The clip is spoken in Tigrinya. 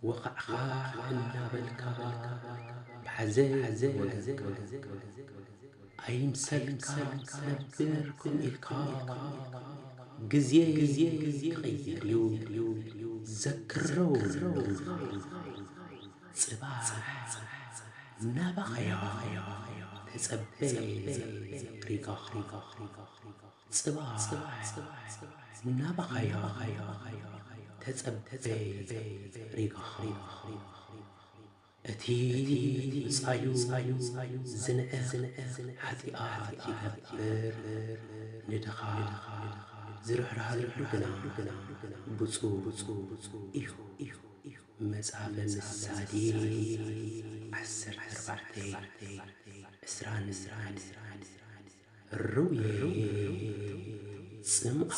ወኻዕኻዕ እናበልካ ብሓዘን ወገግ ኣይምሰልካ ነበርኩም ኢልካ ግዜ ግዜ ይቕየር እዩ ዘክረው ጽባሕ ናባኸያ ተጸበ ሪጋኻ ጽባሕ ናባኸያ ተጸበ ሪጋኻ እቲ ምጻዩ ዝንዕቕ ሓጢኣት ይገብር ንድኻ ዝርሕርሃሉ ግና ብጹእ እዩ። መጽሓፈ ምሳሌ ዓሰርተ ኣርባዕተ ዕስራን ዕስራን ርውየ ጽምኣ